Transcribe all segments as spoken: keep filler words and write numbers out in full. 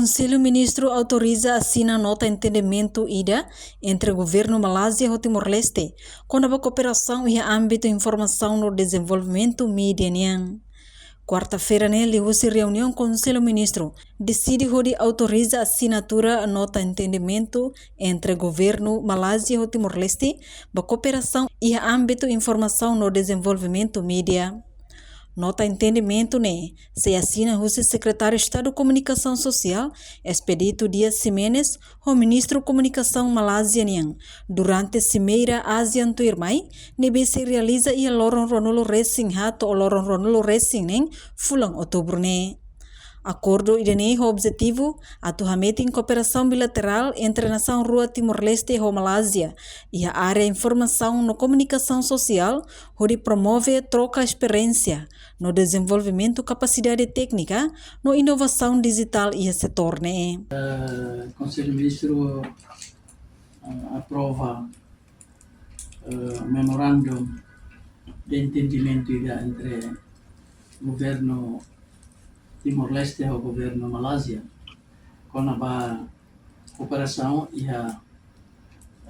Konsellu Ministru autoriza asina nota entendimentu ida entre Governu Malázia ho Timor-Leste, kona-ba kooperasaun iha ámbitu informasaun no dezenvolvimentu média nian. Kuarta-feira ne'e, liuhusi reuniaun Konsellu Ministru, deside hodi autoriza asinatura nota entendimentu entre Governu Malázia ho Timor-Leste ba kooperasaun iha ámbitu informasaun no dezenvolvimentu média. Nota entendimentu ne'e sei asina husi Sekretáriu Estadu Komunikasaun Sosiál, Expedito Dias Ximenes, ho Ministru Komunikasaun Malázia nian, durante Simeira ASEAN tuirmai, ne'ebé sei realiza iha loron ruanulu-resin-haat to'o loron ruanulu-resin-neen fulan Outubru ne'e. Akordu ida-ne'e ho objetivu atu hametin kooperasaun bilaterál entre nasaun rua Timor-Leste ho Malázia iha área informasaun no komunikasaun sosiál, hodi promove troka esperiénsia no dezenvolvimentu kapasidade téknika no inovasaun dijitál iha setór ne'e. Eh, Konsellu Ministru, eh, aprova, eh, memorandum de entendimentu ida entre Governu Timor-Leste ho Governu Malázia kona-ba kooperasaun iha,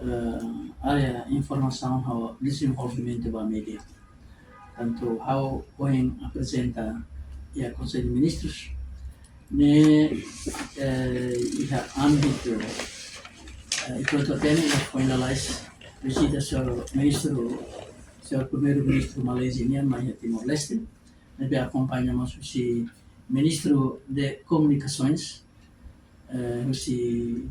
eh, área informasaun ho dezenvolvimentu ba média. Tantu ha'u ohin aprezenta iha Konsellu Ministrus ne'e, eh, iha ámbitu, eh, ita hotu hatene iha foin lalais vizita señór Ministru, señór Primeiru-Ministru Malázia nian mai iha Timor-Leste, ne'ebé akompaña mós husi Ministru de Komunikasoens, eh, husi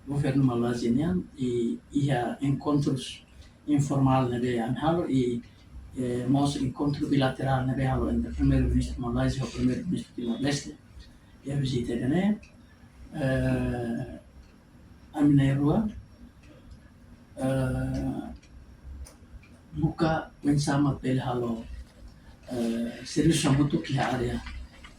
Governu Malázia nian, i iha enkontrus informál ne'ebé ami halo, i, eh, mós enkontru bilaterál ne'ebé halo entre Primeiru-Ministru Malázia ho Primeiru-Ministru Timor-Leste iha vizita ida-ne'e. Eh, ami na'in-rua, eh, buka oinsá mak bele halo, eh, servisu hamutuk iha área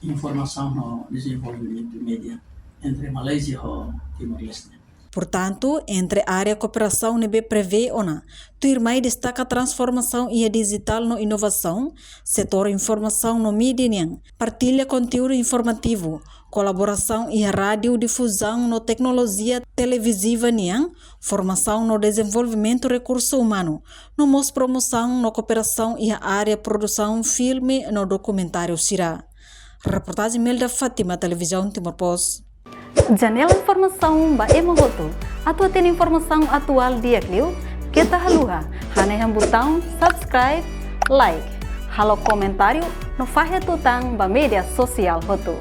informasaun no dezenvolvimentu média entre Malázia ho Timor-Leste. Portantu, entre área kooperasaun ne'ebé prevee ona, tuirmai destaka transformasaun iha dijitál no inovasaun, setór informasaun no média nian, partilla konteúdu informativu, kolaborasaun iha rádiu difuzaun no teknolojia televiziva nian, formasaun no dezenvolvimentu rekursu umanu, no mós promosaun no kooperasaun iha área produsaun filme no dokumentáriu sira. Reportajen Melda Fátima, Televizaun Timor Post. Janela informasaun ba ema hotu. Atu hatene informasaun atuál di'ak liu, keta haluha hanehan butaun subscribe, like, halo komentáriu no fahe tutan ba média sosiál hotu.